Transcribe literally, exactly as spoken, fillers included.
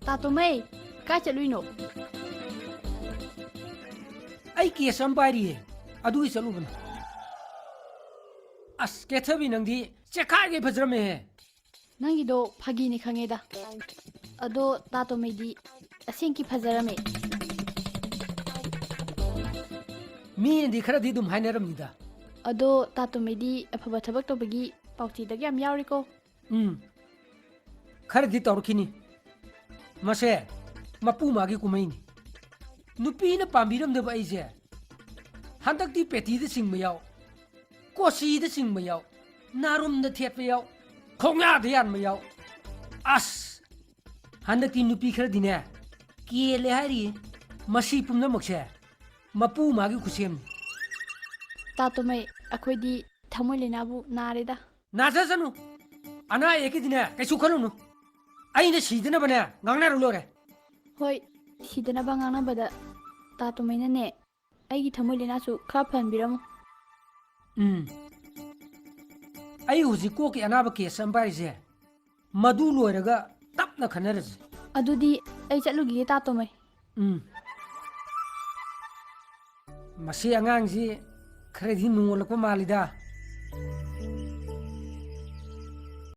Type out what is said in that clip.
ꯇꯥꯇꯣꯃꯩ, ꯀꯥꯏ ꯆꯠꯂꯨꯏꯅꯣ? ꯑꯩ ꯀꯦꯁ ꯑꯃ ꯄꯥꯏꯔꯤꯌꯦ, ꯑꯗꯨꯒꯤ ꯆꯠꯂꯨꯕꯅꯦ꯫ ꯑꯁ, ꯀꯦꯊꯕꯤ, ꯅꯪꯗꯤ ꯆꯦꯈꯥꯏꯒꯩ ꯐꯖꯔꯝꯃꯦꯍꯦ꯫ ꯅꯪꯒꯤꯗꯣ ꯐꯥꯒꯤꯅꯤ ꯈꯪꯉꯦꯗ꯫ ꯑꯗꯣ ꯇꯥꯇꯣꯃꯩꯗꯤ ꯑꯁꯦꯡꯀꯤ ꯐꯖꯔꯝꯃꯦ꯫ ꯃꯤꯅꯗꯤ ꯈꯔꯗꯤ ꯑꯗꯨꯝ ꯍꯥꯏꯅꯔꯝꯅꯤꯗ꯫ ꯑꯗꯣ ꯇꯥꯇꯣꯃꯩꯗꯤ ꯑꯐꯕ ꯊꯕꯛ ꯇꯧꯕꯒꯤ ꯄꯥꯎꯆꯦꯗꯒ ꯌꯥꯝ ꯌꯥꯎꯔꯤꯀꯣ꯫ ꯎꯝ, ꯈꯔꯗꯤ ꯇꯧꯔꯛꯈꯤꯅꯤ꯫ ꯃꯁꯦ ꯃꯄꯨ ꯃꯥꯒꯤ ꯀꯨꯝꯍꯩꯅꯤ꯫ ꯅꯨꯄꯤꯅ ꯄꯥꯝꯕꯤꯔꯝꯗꯕ ꯑꯩꯁꯦ ꯍꯟꯗꯛꯇꯤ ꯄꯦꯇꯤꯗ ꯆꯤꯡꯕ ꯌꯥꯎ, ꯀꯣꯆꯤꯗ ꯆꯤꯡꯕ ꯌꯥꯎ, ꯅꯥꯔꯨꯝꯗ ꯊꯦꯠꯄ ꯌꯥꯎ, ꯈꯣꯡꯌꯥꯗ ꯌꯥꯟꯕ ꯌꯥꯎ꯫ ꯑꯁ! ꯍꯟꯗꯛꯇꯤ ꯅꯨꯄꯤ ꯈꯔꯗꯤꯅꯦ ꯀꯦꯜꯂꯦ ꯍꯥꯏꯔꯤꯌꯦ꯫ ꯃꯁꯤ ꯄꯨꯝꯅꯃꯛꯁꯦ ꯃꯄꯨ ꯃꯥꯒꯤ ꯈꯨꯠꯁꯦꯝꯅꯤ꯫ ꯇꯥꯇꯣꯃꯩ, ꯑꯩꯈꯣꯏꯗꯤ ꯊꯃꯣꯏ ꯂꯥꯏꯅꯥꯕꯨ ꯅꯥꯔꯦꯗ꯫ ꯅꯥꯖꯁꯅꯨ꯫ ꯑꯅꯥ ꯑꯌꯦꯛꯀꯤꯗꯤꯅꯦ ꯀꯩꯁꯨ ꯈꯜꯂꯨꯅꯨ꯫ ꯑꯩꯅ ꯁꯤꯗꯅꯕꯅꯦ ꯉꯥꯡꯅꯔ ꯂꯣꯏꯔꯦ꯫ ꯍꯣꯏ, ꯁꯤꯗꯅꯕ ꯉꯥꯡꯅꯕꯗ ꯇꯥꯇꯣꯃꯩꯅꯅꯦ ꯑꯩꯒꯤ ꯊꯃꯣꯏ ꯂꯥꯏꯅꯥꯁꯨ ꯈꯔ ꯐꯍꯟꯕꯤꯔꯝꯃꯨ꯫ ꯎꯝ꯫ ꯑꯩ ꯍꯧꯖꯤꯛ ꯀꯣꯛꯀꯤ ꯑꯅꯥꯕ ꯀꯦꯁ ꯑꯃ ꯄꯥꯏꯔꯤꯁꯦ, ꯃꯗꯨ ꯂꯣꯏꯔꯒ ꯇꯞꯅ ꯈꯟꯅꯔꯁꯤ꯫ ꯑꯗꯨꯗꯤ ꯑꯩ ꯆꯠꯂꯨꯈꯤꯒꯦ, ꯇꯥꯇꯣꯃꯩ꯫ ꯎꯝ꯫ ꯃꯁꯤ ꯑꯉꯥꯡꯁꯤ ꯈꯔꯗꯤ ꯅꯨꯡꯉꯣꯜꯂꯛꯄ ꯃꯥꯜꯂꯤꯗ꯫